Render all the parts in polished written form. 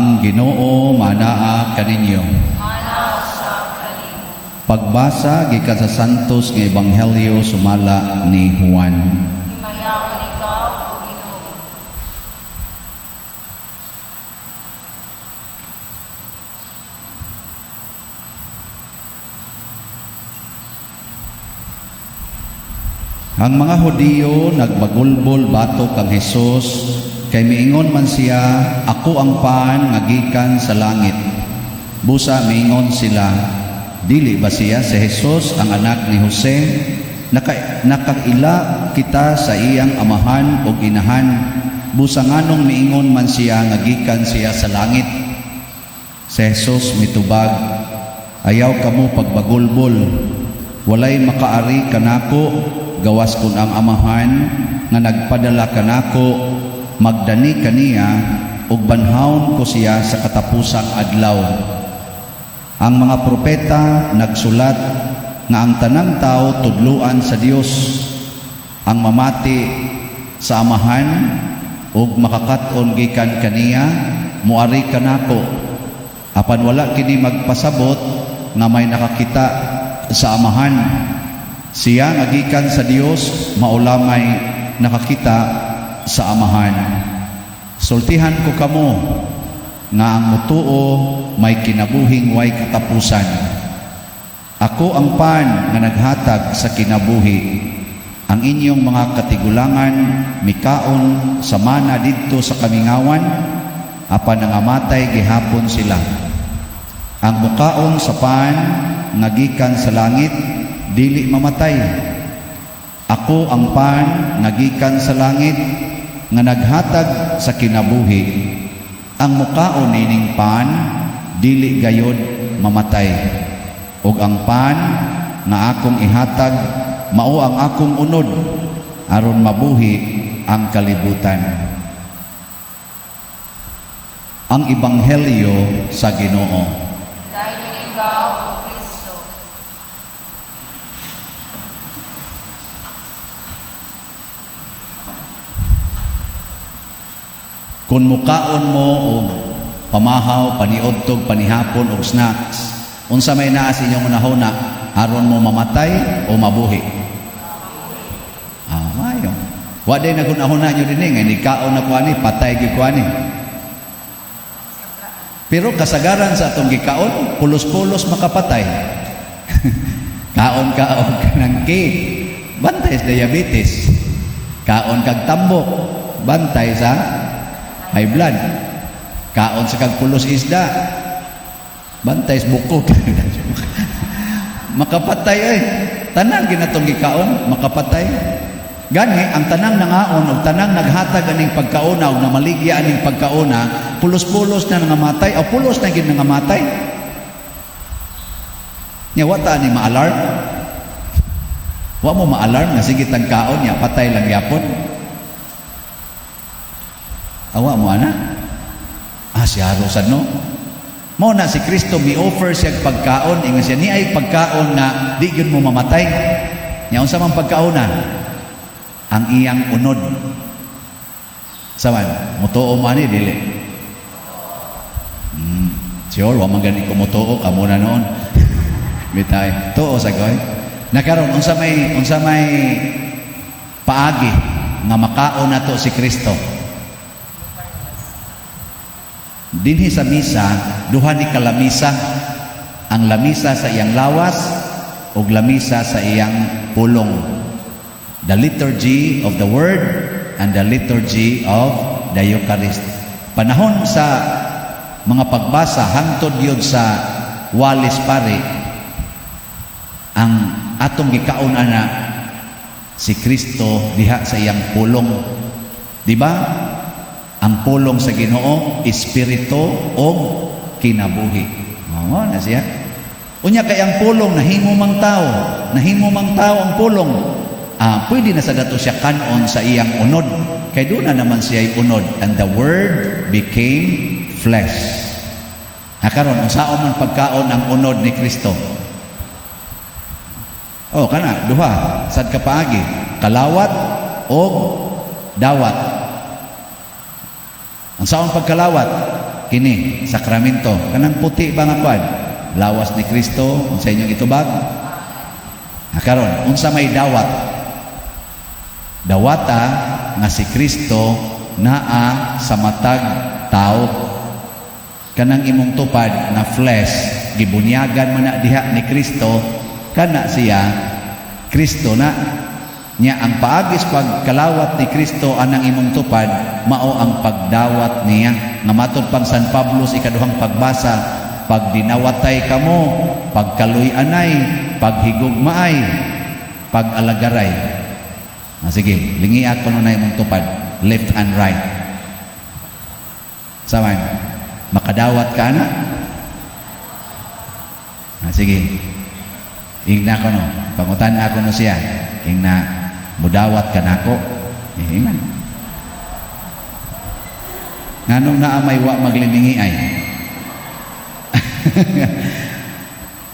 Ang Ginoo manaa kaninyo. Pagbasa gikan sa Santos nga Ebanghelyo sumala ni Juan. Himayaon ikaw, O Ginoo. Ang mga Hudiyo nagbagulbol batok kang Hesus kay miingon man siya, "Ako ang pan nga gikan sa langit." Busa miingon sila, "Dili ba siya si Jesus ang anak ni Jose? Nakaila kita sa iyang amahan ug inahan. Busa nganong miingon man siya nga gikan siya sa langit?" Si Jesus mitubag, "Ayaw kamo pagbagulbol. Walay makaari kanako gawas kun ang Amahan nga nagpadala kanako magdani kaniya, ug banhawon ko siya sa katapusang adlaw. Ang mga propeta nagsulat nga ang tanang tao tudluan sa Dios. Ang mamati sa Amahan ug makakat-on gikan kaniya muari kanako. Apan wala kini magpasabot nga may nakakita sa Amahan. Siya nga gikan sa Dios mao lamay nakakita sa Amahan. Sultihan ko kamo nga ang mutuo may kinabuhing way katapusan. Ako ang pan nga naghatag sa kinabuhi. Ang inyong mga katigulangan mikaon sa mana didto sa kamingawan, apan nangamatay gihapon sila. Ang mukaon sa pan nga gikan sa langit dili mamatay. Ako ang pan nga gikan sa langit nga naghatag sa kinabuhi. Ang mukaon nining pan dili gayod mamatay. Ug ang pan nga akong ihatag mao ang akong unod aron mabuhi ang kalibutan." Ang Ebanghelyo sa Ginoo. Dayon ikaw, O Kristo. Kung mukaon mo og pamahaw, paniudtog, panihapon og snacks, unsa may naa sa inyong hunahuna, aron mo mamatay o mabuhi? Ah, maayo. Wa day naghunahuna nyo dinhi nga nikaon na ko ani, patay gyud ko ani. Pero kasagaran sa atong gikaon, pulos-pulos makapatay. Kaon ka og kanang cake, bantay sa diabetes. Kaon kag tambok, bantay sa high blood. Kaon sa kag pulos isda, bantay sa bukog. Makapatay ay. Tanan ginatong gikaon, makapatay. Gani, ang tanang nangaon og tanang naghatag aning pagkauna og namaligya aning pagkauna, pulos-pulos na nangamatay o pulos na gid nangamatay. Nya wa ta ni ma-alarm. Wa mo ma-alarm nga sige tang kaon nya patay lang yapon. Awa mo ana. Ah, si Haro sad no. Mao na si Kristo mi-offer siya pagkaon, ingon siya ni ay pagkaon nga di gyud mo mamatay. Nya unsa man pagkaona? Ang iyang unod. Saman, mutuo mo ani dili? Sure, wa man gani ko mutuo kamo na noon. Bitay, tuo sa koy. Nakaron unsa may paagi nga makaon nato si Kristo? Dinhi sa misa, duha ni kalamisa. Ang lamisa sa iyang lawas ug lamisa sa iyang pulong. The liturgy of the Word and the liturgy of the Eucharist. Panahon sa mga pagbasa hangtod yun sa walis pare, ang atong gikaon ana si Kristo diha sa iyang pulong. Di ba? Ang pulong sa Ginoo, espiritu o kinabuhi. Mao na siya. Unya kay ang pulong nahimo mang tao, nahimo mang tao ang pulong. Ah, pwede na sa dato siya kanon sa iyang unod. Kay doon na naman siya unod. And the Word became flesh. Nakaron, unsaon man pagkaon ang unod ni Kristo? Oh, kana duha sad ka paagi, kalawat o dawat. Unsaon pagkalawat? Kini sakramento, kanang puti ba nga kwan? Lawas ni Kristo, unsa inyong itubag? Ha, karon, unsa may dawat? Dawata nga si Kristo naa sa matag tao. Kanang imong tupad nga flesh, gibunyagan man na diha ni Kristo, kana siya Kristo na. Nya ang paagis pagkalawat ni Kristo anang imong tupad, mao ang pagdawat niya. Nga matod pang San Pablo sa ikaduhang pagbasa, pagdinawatay kamo, pagkaluy-anay, paghigugmaay, pag-alagaray. Ah, sige, lingia ko na imong tupad, left and right. Saman, makadawat ka na? Ah, sige. Ingna ko no, pangutan ako no siya. Ingna, mudawat ka nako. Eh, ingna. Nganong naa may wa maglimingi ay?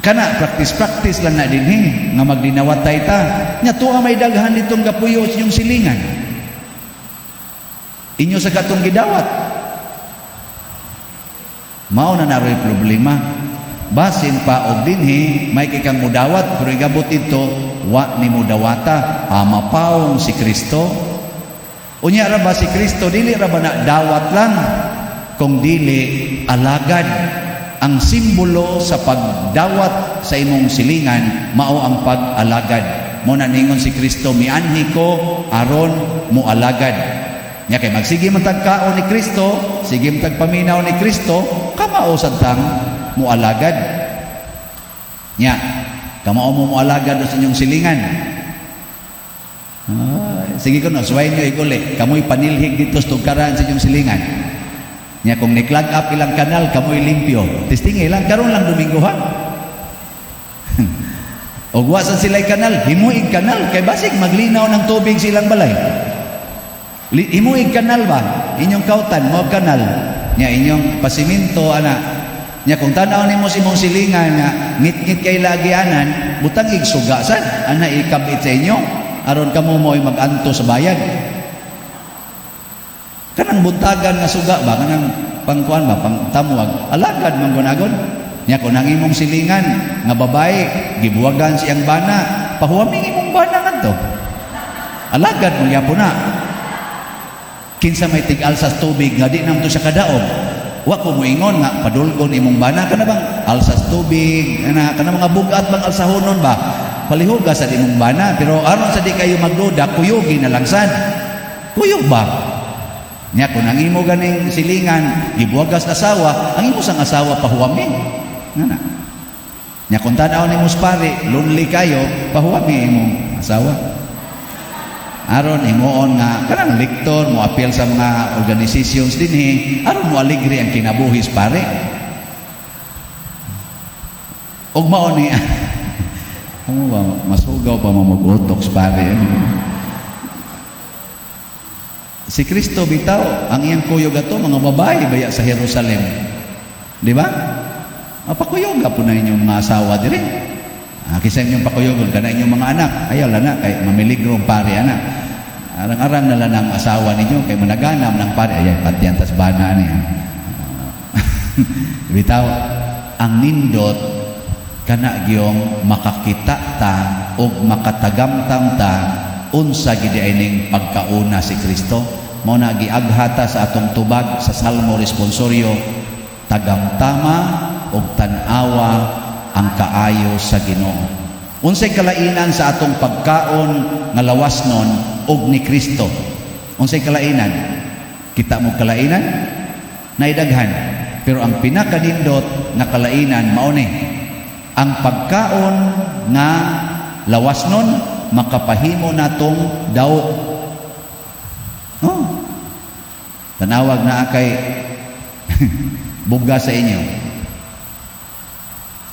Kana practice practice lang na dinhi nga magdinawatay ta. Nya tuwa may daghan ditong gapuyo sa inyong silingan. Inyo sa katong gidawat. Mao na naroy problema. Basin pa og dinhi may kay kang mudawat, pero igabot ito wa ni mudawata, amapawong si Kristo. Unya ra ba si Kristo, dili ra ba na dawat lang, kung dili alagad? Ang simbolo sa pagdawat sa imong silingan mao ang pag-alagad. Mo na ningon si Kristo, "Mianhi ko aron moalagad." Nya kay magsige man tag kaon ni Kristo, sige man tag paminaw ni Kristo, kamao sad tang moalagad. Nya kamao mo moalagad sa inyong silingan. Ay, sige ko no, suwayin nyo iguli. Kamoy panilhig dito sa tugkaran sa inyong silingan. Nya kung ni-clog up ilang kanal, kamoy limpyo. Testingi lang, karon lang Domingo ha. Og wa sa sila'y kanal, himuig kanal, kay basig maglinaw ng tubig silang balay. Himuig kanal ba? Inyong kautan, mo kanal. Nya inyong pasiminto, ana. Nya kung tanaw nimo sa imong silingan nga ngit-ngit kay lagi anan, butang igsuga sad, ana ikabit sa inyo aron kamo mo'y mag-anto sa bayad. Kanang buntagan nga suga ba, kanang pangkuan ba, pang tamuag, alagad man gunagon. Nya kung ang imong silingan nga babae, gibuwagan siyang bana, pahuwaming imong bana ngadto. Alagad mo gyapon na. Kinsa may tig-alsa sa tubig nga di naman to siya kadaog. Wa ko moingon nga padulgon imong bana, kana bang alsas tubig, kana kana mga bugat bang alsahonon ba? Palihuga sa imong bana, pero aron sa di kayo magduda, kuyugi na lang sad. Kuyog ba? Nya kung ang imo ganing silingan gibuwagas asawa, ang imo sang asawa pahuwami. Nga na. Nya kung tan-aw nimo sa pare, lonely kayo, pahuwami imong asawa. Aron himuon nga kanang lektor mo appeal sa mga organizations dinhi, aron mo aligre ang kinabuhi sa pare. Ug mao ni ano ba, masugaw pa mo mag-utok sa pare. Si Kristo bitaw, ang iyang kuyog ato mga babae baya sa Jerusalem. Di ba? Mapakuyog po na inyong mga asawa diri. Ah, kisa inyong pakuyogon kana inyong mga anak. Ayaw lang na kay mamiligro ang pare ana. Arang-arang na lang ang asawa ninyo kay managanam ng pare. Ay, patiyan tas bana niya. Bitaw, ang nindot kana gyong makakita ta og makatagamtam ta unsa gid ay ning pagkauna si Kristo. Mao na giaghata sa atong tubag sa Salmo responsorio, tagamtama og tan-awa ang kaayo sa Ginoo. Unsay kalainan sa atong pagkaon nga lawas nun og ni Kristo? Unsay kalainan? Kita mo kalainan? Naidaghan. Pero ang pinakanindot nga kalainan mao ni ang pagkaon nga lawas nun makapahimo natong daw. Oh. Tanawag na kay buga sa inyo.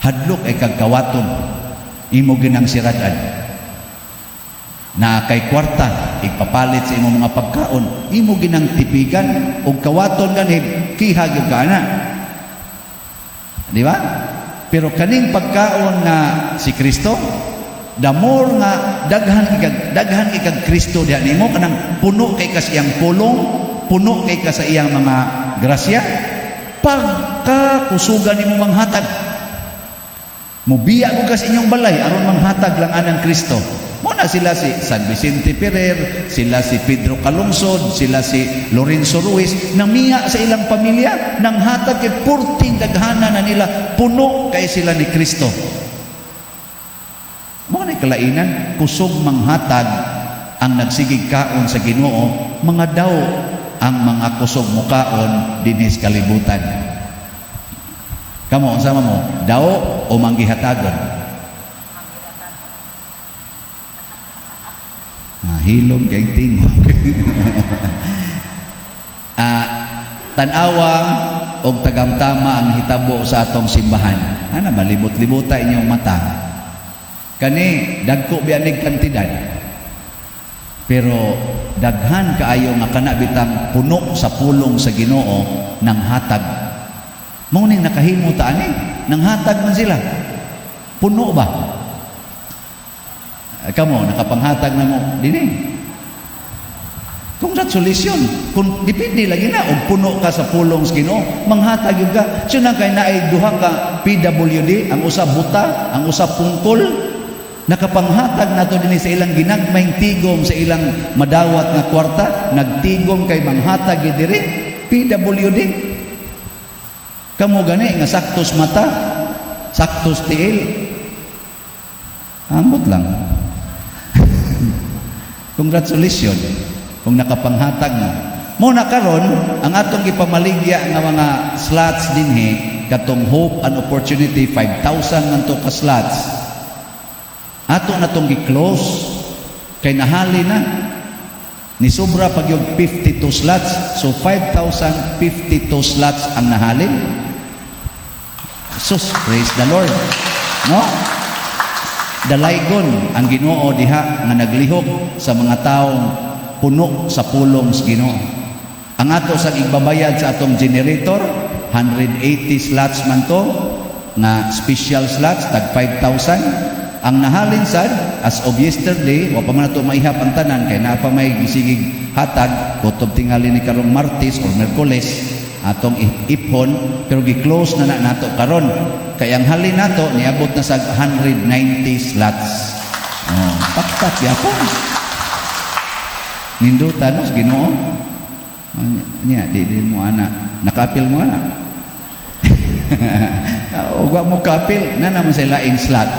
Hadlok ay kagkawaton imo ginang sirad-an. Na kay kwarta ipapalit sa imong mga pagkaon, imo ginang tipigan og kawaton gani kiha gyud ka ana. Di ba? Pero kaning pagkaon nga si Kristo, the more nga daghan ikag Kristo diha nimo, kanang puno kay ka sa iyang pulong, puno kay ka sa iyang mga grasya, Pagkakusugan nimo manghatag. Mubiya ko ka sa inyong balay aron manghatag lang anang Kristo. Mo na sila si San Vicente Ferrer, sila si Pedro Calungsod, sila si Lorenzo Ruiz, namiya sa ilang pamilya, nanghatag kay purting daghana na nila, puno kay sila ni Kristo. Mo na kalainan, kusog manghatag ang nagsigig kaon sa Ginoo, mga daw ang mga kusog mukaon dinhi sa kalibutan. Kamo, unsa man mo? Daw o manggihatagon? Ah, hilom kay tingog. Tan-awa og tagamtama ang hitabo sa atong simbahan. Ana malibot-libuta inyong mata. Kani dagko biyanig kantidad. Pero daghan kaayo nga kana bitang puno sa pulong sa Ginoo nang hatag. Mao ning nakahimo ta ani, nang hatag man sila. Puno ba? Kamo nakapanghatag na mo dinhi. Congratulations. Kung depende lagi na og puno ka sa pulong sa Ginoo, manghatag gyud ka. So na kay naay duha ka PWD, ang usa buta, ang usa pungkol, nakapanghatag nato dinhi sa ilang ginagmayng tigom sa ilang madawat nga kwarta, nagtigom kay manghatag gyud diri PWD. Kamo gani nga saktos mata, saktos tiil. Ambot lang. Congratulations kung nakapanghatag mo. Mo na karon ang atong gipamaligya nga mga slots dinhi katong Hope and Opportunity, 5,000 man to ka slots. Ato na tong gi-close kay nahali na ni sobra pag yung 52 slots, so 5,052 slots ang nahalin. Sus, praise the Lord, no? Dalaygon ang Ginoo diha nga naglihok sa mga taong puno sa pulong sa Ginoo. Ang ato sa igbabayad sa atong generator, 180 slots man to nga special slots, tag 5,000 ang nahalin sad as of yesterday. Wa pa man nato maihap ang tanan kay naa pa may gisigig hatag, kutob tingali ni karong Martes or Merkules atong iphon, pero gi-close na na nato karon kay ang halin nato niabot na sa 190 slots. Oh, pakpak yapon. Ninduta no sa Ginoo niya, di di mo ana nakaapil mo ana o wa mo kaapil na naman sa laing slot.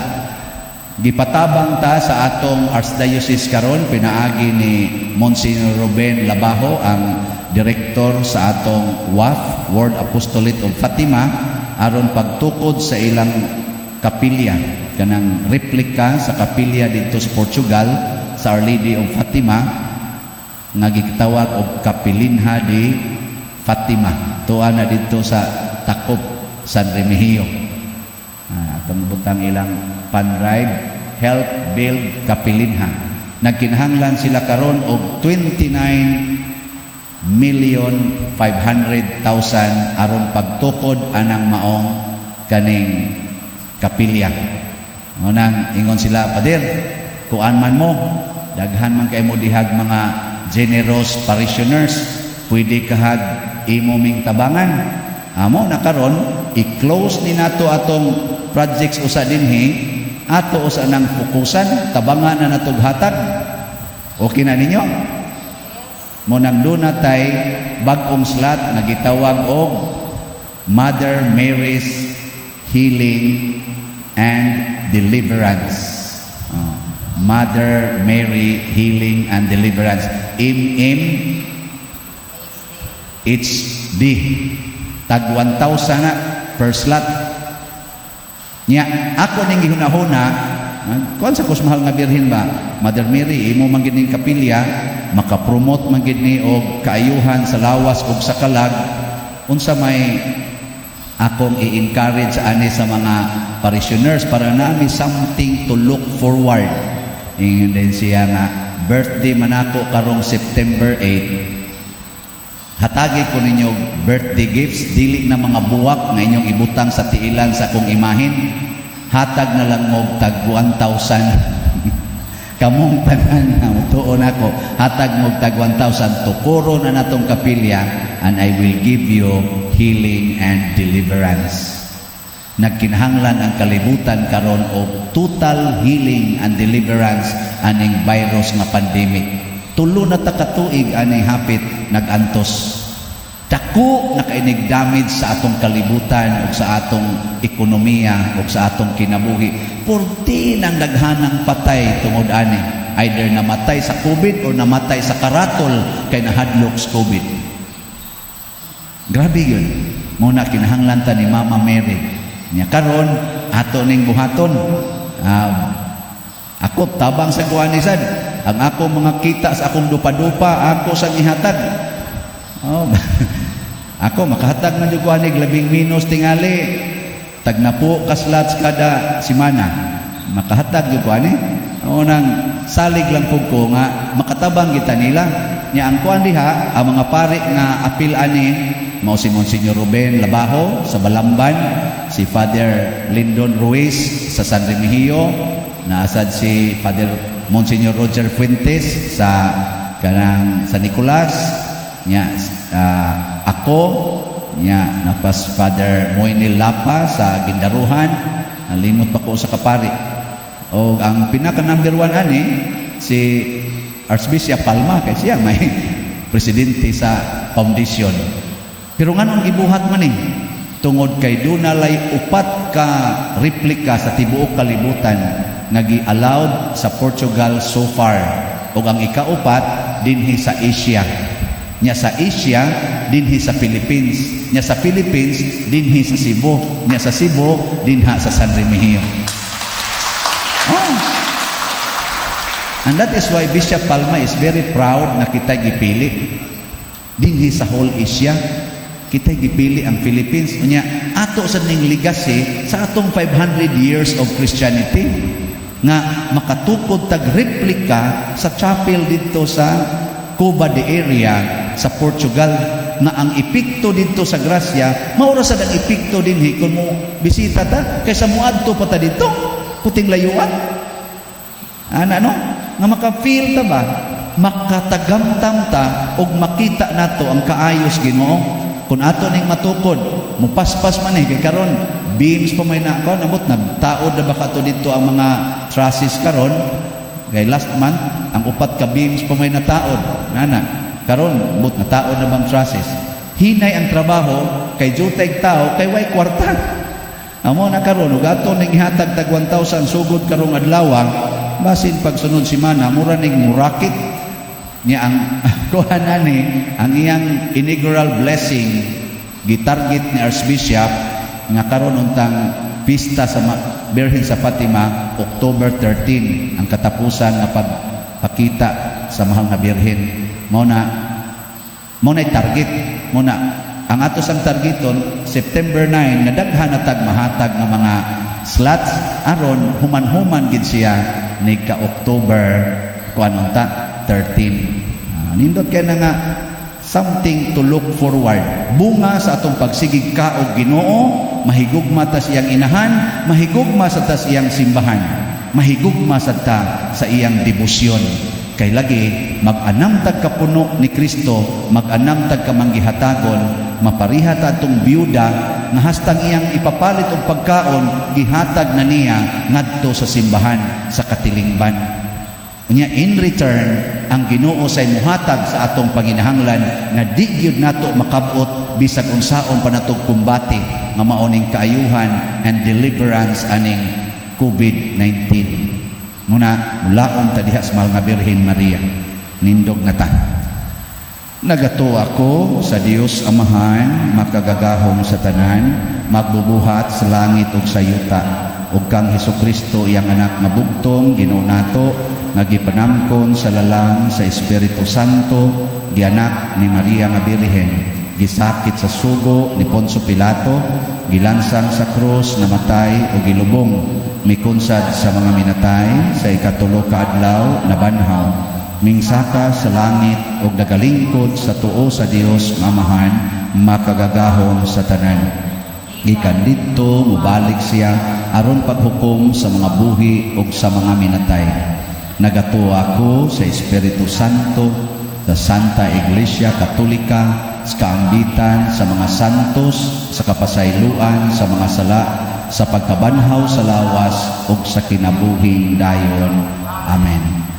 Gipatabang ta sa atong Archdiocese karon pinaagi ni Monsignor Ruben Labajo, ang direktor sa atong WAF, World Apostolate of Fatima, aron pagtukod sa ilang kapilya, kanang replika sa kapilya didto sa Portugal sa Our Lady of Fatima nga gitawag og Capelinha de Fatima. Tuwa na didto sa Takop, San Remigio. Atong butang ilang fund drive, Help Build Capelinha. Nagkinahanglan sila karon og 29 million 500,000 aron pagtukod anang maong kaning kapilya. Nang ingon sila, "Pader, kuan man mo, daghan man kay mo dihag mga generous parishioners, pwede kahag imo ming tabangan." Amo na karon i-close ni nato atong projects usa dinhi, ato usa nang fokusan, tabangan na natog hatag. Okay na ninyo? Mo nang duna tay bag-ong slot nga gitawag og Mother Mary's Healing and Deliverance. Oh, Mother Mary Healing and Deliverance. MM HD. Tag 1,000 na per slot. Nya, ako ning gihunahuna, kuan sa kus mahal nga birhen ba? Mother Mary, imo man gid ning kapilya, makapromote man gid ni og kaayuhan sa lawas ug sa kalag. Unsa may akong i-encourage ani sa mga parishioners para nami something to look forward? Ingon din siya nga birthday man ako karong September 8. Hatagi ko ninyo birthday gifts, dili na mga buwak nga inyong ibutang sa tiilan sa akong imahin. Hatag na lang mo tag 1,000. Kamong tanan nga mutuo nako, hatag mo tag 1,000, tukuro na natong kapilya and I will give you healing and deliverance. Nagkinahanglan ang kalibutan karon og total healing and deliverance aning virus nga pandemic. 3 na ta ka tuig ani hapit nag-antos. Dako nakainig damage sa atong kalibutan ug sa atong ekonomiya ug sa atong kinabuhi. Purti nang daghanang patay tungod ani. Either namatay sa COVID or namatay sa karatol kay nahadlok sa COVID. Grabe yun. Muna kinahanglan ta ni Mama Mary. Nya karon ato ning buhaton. Ako tabang sa kuan sad. Ang ako mga kita sa akong dupa-dupa, ako sang ihatag. Oh, ako makahatag man jud ko anig labing minus tingali tagnapo ka slots kada simana. Makahatag jud ko ani. O nang salig lang pud ko nga makatabang kita nila. Nya ang kuan diha, ang mga pari nga apil ani mao si Monsignor Ruben Labajo sa Balamban, si Father Lyndon Ruiz sa San Remigio, naasad si Father Monsignor Roger Fuentes sa kanang San Nicolas, nya ako, nya napas Father Moinil Lapa sa Guindaruhan, nalimot pa ko sa kapari. O ang pinaka number one ani si Archbishop Palma kay siya may presidente sa foundation. Pero nganong gibuhat man eh? Tungod kay dunalay upat ka replika sa tibuok kalibutan nga gi-allowed sa Portugal so far. Ug ang ikaupat dinhi sa Asia. Nya sa Asia dinhi sa Philippines. Nya sa Philippines dinhi sa Cebu. Nya sa Cebu dinha sa San Remigio. Oh. And that is why Bishop Palma is very proud na kita gipili dinhi sa whole Asia. Kita gipili ang Philippines. Unya, ato sa ning legacy sa atong 500 years of Christianity nga makatukod tag replika sa chapel didto sa Cova da Iria sa Portugal, nga ang epekto didto sa grasya mao ra sad ang epekto dinhi kung mo bisita ta kaysa moadto pa ta didto puting layuan ana, no, nga maka-feel ta ba, makatagamtam ta og makita nato ang kaayos Ginoo kung ato ning matukod. Mupaspas man eh kay karon beams pa may na ko namot nagtaod na ba kato dito ang mga trusses karon, kay last month ang upat ka beams pa may nataod nana. Karon but nataod na bang trusses. Hinay ang trabaho kay jutay tao kay way kwarta. Amo na karon ug ato ning ihatag tag 1,000 sugod karong adlaw, basin pagsunod simana mura ning murakit niya ang kuha ni ang iyang inaugural blessing. Gitarget ni Archbishop nga karon untang pista sa Birhen sa Fatima, October 13 ang katapusan nga pagpakita sa mahal nga Birhen. Mao na target mo na. Ang ato sang targeton September 9 nga daghan na tag mahatag nga mga slots aron human-human gid siya ni ka October kuan unta 13. Nindot kay na nga something to look forward. Bunga sa atong pagsigig ka og Ginoo, mahigugma ta sa iyang inahan, mahigugma sa ta sa iyang simbahan, mahigugma sa ta sa iyang debosyon. Kay lagi mag-anam tag kapuno ni Kristo, mag-anam tag kamanggihatagon, mapariha ta atong biyuda nga hastang iyang ipapalit og pagkaon gihatag na niya ngadto sa simbahan sa katilingban. Unya in return ang Ginoo say muhatag sa atong panginahanglan nga di gyud nato makabot bisag unsaon pa natog kumbate nga mao ning kaayuhan and deliverance aning COVID-19. Muna mulaom ta diha sa mahal nga Birhen Maria. Nindog na ta. Nagatuo ako sa Dios Amahan, makagagahom sa tanan, magbubuhat sa langit ug sa yuta, ug kang Hesukristo, iyang anak nga bugtong, Ginoo nato, nga gipanamkon sa lalang sa Espiritu Santo, gianak ni Maria nga Birhen, gisakit sa sugo ni Poncio Pilato, gilansang sa krus, namatay ug gilubong, mikunsad sa mga minatay, sa ikatulo ka adlaw nabanhaw, mingsaka sa langit ug nagalingkod sa tuo sa Dios nga Amahan, makagagahom sa tanan. Gikan didto mobalik siya aron paghukom sa mga buhi ug sa mga minatay. Nagatuo ako sa Espiritu Santo, sa Santa Iglesia Katolika, sa kaambitan sa mga santos, sa kapasayloan sa mga sala, sa pagkabanhaw sa lawas ug sa kinabuhing dayon. Amen.